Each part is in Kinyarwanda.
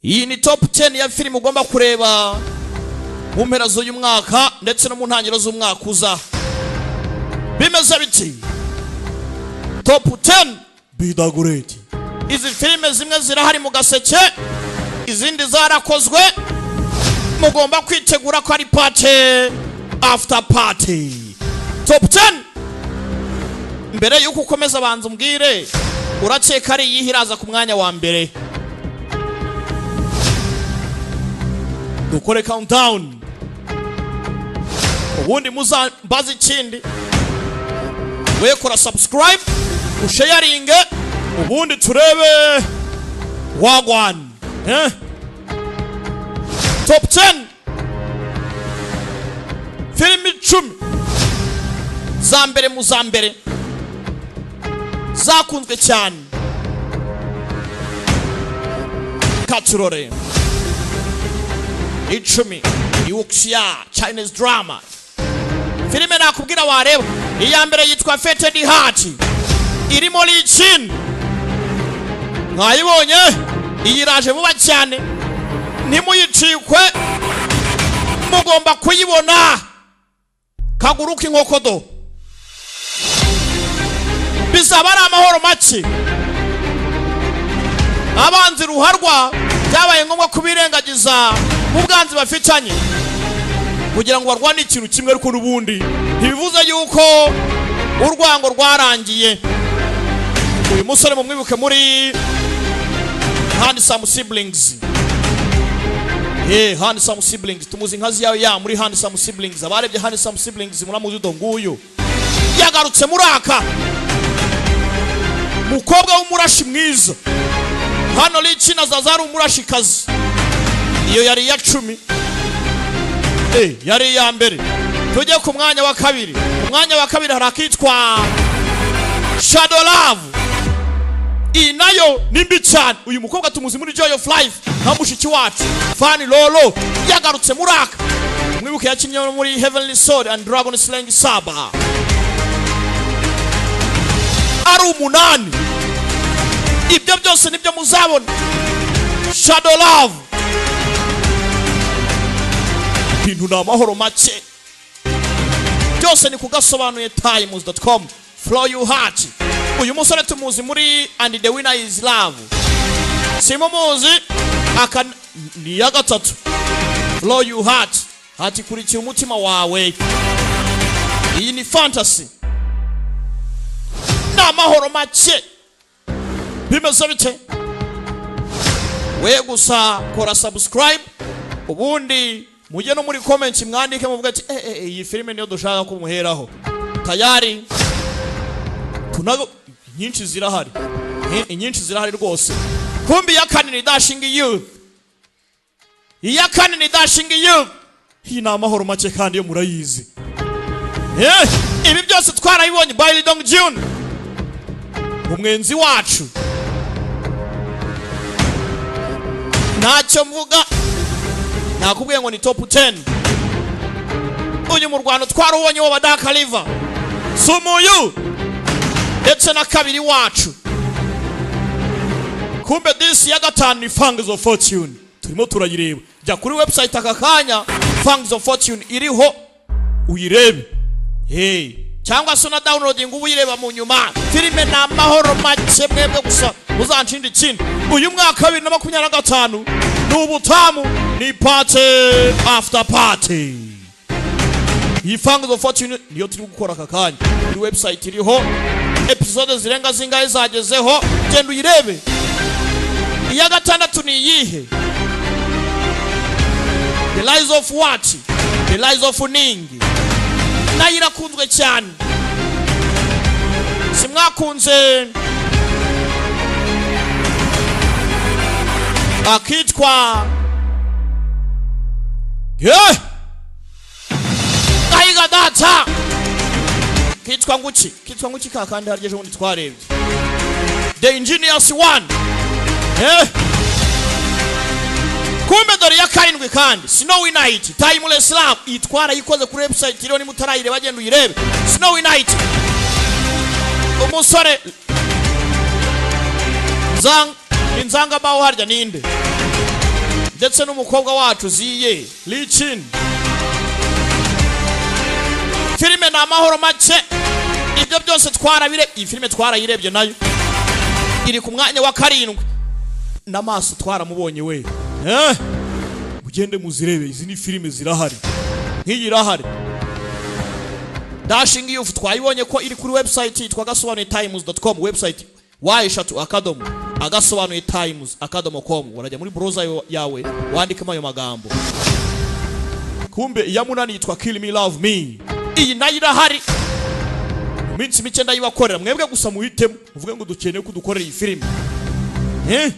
Iyi ni top 10 ya filime ugomba kureba mu mpera z'uyu mwaka ndetse no mu ntangiriro z'umwaka uza. Bimeze biti? Top 10 bidagureti. Izi filime zimwe zirahari mu gaseke, izindi zarakozwe. Mugomba kwitegura ko ari party after party. Top 10. Mbere y'uko ukomeza, banza umbwire, urakeka ari iyihe iraza ku mwanya wa mbere? Dukore countdown, ubundi muzambaze ikindi. We kora subscribe, usharinge, ubundi turebe wagwan, eh? Top 10, filimi 10 za mbere mu za mbere zakunzwe cyane. Katurore. 10, Wuxia Chinese drama. Filime nakubwira wareba, iya mbere yitwa Fated Heart, irimo Li Qin. Mwayibonye? Iyi iraje vuba cyane, ntimuyicikwe, mugomba kuyibona. Kaguruka inkoko do, bizaba ari amahoro make. Abanzi ruharwa byabaye ngombwa kubirengagiza mu bwanzi bafitanye kugira ngo barwane ikintu kimwe, ariko n'ubundi ntibivuze yuko urwango rwarangiye. Uyu musore mumwibuke muri Handsome Siblings. Handsome Siblings, tumuzi nka Ziyawe ya muri Handsome Siblings. Abarebye Handsome Siblings muramuzi. Do nguyu yagarutse muri aka mukobwa w'umurashi mwiza. Hano Lichina azaza ari umurashikazi. Iyo yari iya 10, yari iya mbere. Tujye ku mwanya wa kabiri. Ku mwanya wa kabiri hari akitwa Shadow Love. Iyi nayo ni mbi cyane. Uyu mukobwa tumuzi muri Joy of Life nka mushiki wacu Fani Lolo. Yagarutse muri aka, mwibuke yakinnye muri Heavenly Sword and Dragon Slaying Saber ari umunani. Ibyo byose nibyo muzabona. Shadow Love, ibintu ni amahoro make. Byose ni kugasobanuye times.com. Flow You Heart, uyu musore tumuzi muri And the Winner is Love. Simumuzi? Aka ni iya gatatu. Flow You Heart, hati kurikira umutima wawe. Iyi ni fantasy, ni amahoro make. Bimeze bite? We gusa kora subscribe, ubundi mujye no muri comments mwandike, muvuga ati eh, eh, iyi filime niyo dushaka ko muheraho. Tayari tunago nyinshi zirahari. Inyinshi zirahari rwose. Kumbi iya kane ni Dashing Youth. Iya kane ni Dashing Youth. Iyi ni amahoro make kandi yo murayizi. Ibi byose twarabibonye by Lee Dong Jun, umwenzi wacu. Ntacyo mvuga, nakubwiye ngo ni top 10. Uyu mu Rwanda twarubonye wa Dark River Sumuyu ndetse na kabiri wacu. Kumbe disi ya gatanu ni Fangs of Fortune, turimo turayireba. Jya kuri website aka kanya, Fangs of Fortune iriho, uyirebe. Hey, cyangwa se una downloading uba uyireba mu nyuma. Filime ni amahoro make. Mwebwe gusa muzanshinda ikindi. Uyu mwaka wa 2025 ni ubutamu, ni party after party. Iyi Fangs of Fortune niyo turi gukora aka kanya. Kuri website iriho episode zirenga zingahe zagezeho, genda uyirebe. Iya gatandatu ni iyihe? The Lies of what? The Lies of Ning, nayo irakunzwe cyane. Simwakunze akitwa yeah! Ayiga data, kitwa nguki? Kitwa nguki ka kandi harya ejo bundi twarebye? The Engineers One, eh? Kumbe dore ya karindwi kandi, Snowy Night Timeless Love. Itwara yikoze kuri website iriho, nimutarayireba genda uyirebe. Snowy Night, umusore Nzang, ni Nzanga baho harya ninde? Ndetse n'umukobwa wacu Ziye Licin. Filime ni amahoro make. Ibyo byose twarabire, iyi filime twarayirebye, nayo iri ku mwanya wa 7. N'amaso twaramubonye we. Mugende muzirebe, izi ni filime zirahari, nk'iyi irahari. Dashing Youth twayibonye ko iri kuri website yitwa gasobanuye times.com, website w, agasobanuye times.com. Urajya muri browser yawe wandikemo ayo magambo. Kumbe iya munani yitwa Kill Me Love Me, iyi nayo irahari. Mu minsi mike ndayibakorera, mwebwe gusa muhitemo muvuge ngo dukeneye ko dukorera iyi filime.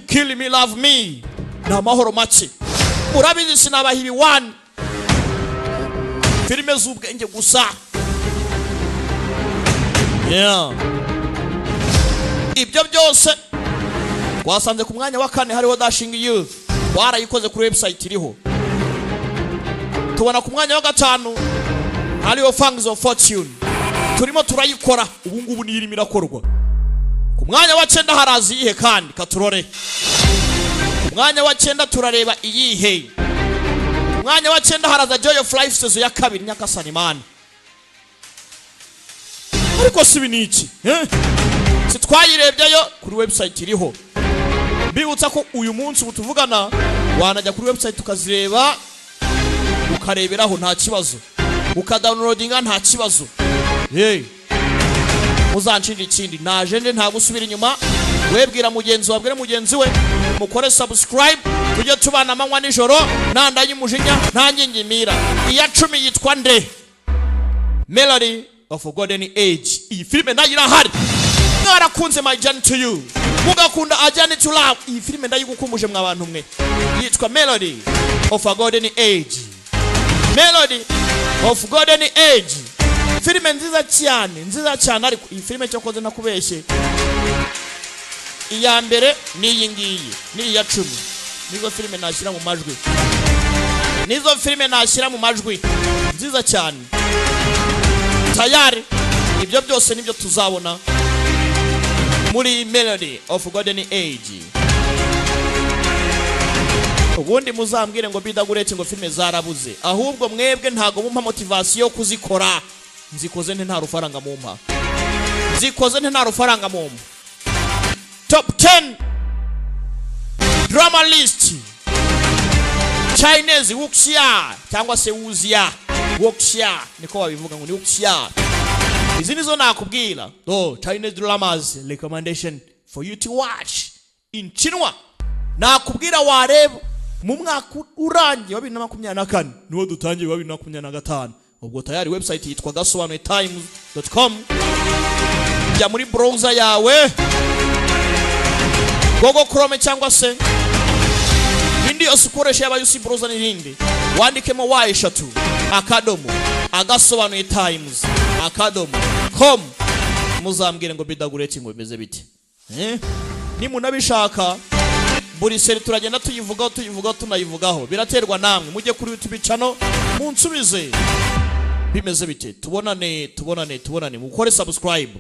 Kill Me Love Me ni amahoro make. Murabizi sinabaha ibiwani, filime z'ubwenge gusa. Yeah. Ibyo byose twasanze ku mwanya wa 4 hariho Dashing Youth, twarayikoze, kuri website iriho. Tubona ku mwanya wa 5 hariho Fangs of Fortune, turimo turayikora ubu ngubu, niyo irimo irakorwa. Ku mwanya wa 9 haraza iyihe kandi? Katurore, ku mwanya wa 9 turareba iyihe? Ku mwanya wa 9 haraza Joy of Life saison ya 2. Nyakasani Mana, ariko si ibi ni iki, eh? Si twayirebyeyo kuri website iriho? Mbibutsa ko uyu munsi ubu tuvugana wanajya kuri website ukazireba, ukareberaho nta kibazo, ukadownloadinga nta kibazo. Hey. Muzanshinja ikindi, naje nde nta gusubira inyuma. Webwira mugenzi wabwire mugenzi we mukore subscribe, tujye tubana amanywa nijoro, nta nda y'umujinya, nta ngingimira. Iya 10 yitwa nde? Melody of Golden Age, iyi filime nayo irahari. Mwarakunze My Journey to You, mugakunda A Journey to Love, iyi filime ndayigukumbuje mwa bantu mwe. Yitwa Melody of a Golden Age. Melody of Golden Age, filime nziza cyane, nziza cyane. Ariko iyi filime cyokoze nakubeshye, iya mbere ni iyi ngiyi, ni iya 10. Nizo filime nashyira mu majwi, nizo filime nashyira mu majwi nziza cyane. Tayari ibyo byose nibyo tuzabona muri Melody of Golden Age. Ubundi muzambwire ngo bidaguretse, ngo filime zarabuze. Ahubwo mwebwe ntago mumpa motivation yo kuzikora. Nzikoze nte nta rufaranga mumpa? Nzikoze nte nta rufaranga mumpa? Top 10 drama list Chinese wuxia cyangwa se wuzia, wuxia niko babivuga ngo ni wuxia. Izi nizo nakubwira do Chinese dramas recommendation for you to watch in Chinwa. Nakubwira wareba mu mwaka urangiye wa 2024, niwo dutangiye wa 2025. Ubwo tayari website yitwa gasobanuye times.com. Jya muri browser yawe, Google Chrome cyangwa se indi yose ukoresha, yaba UC browser n'irindi, wandikemo w, agasobanuye times.com. Muzambwire ngo bidaguretse, ngo bimeze bite, eh? Nimunabishaka buri série turagenda tuyivugaho, tuyivugaho, tunayivugaho, biraterwa namwe. Mujye kuri YouTube channel munsubize bimeze bite. Tubonane, tubonane, tubonane. Mukore subscribe.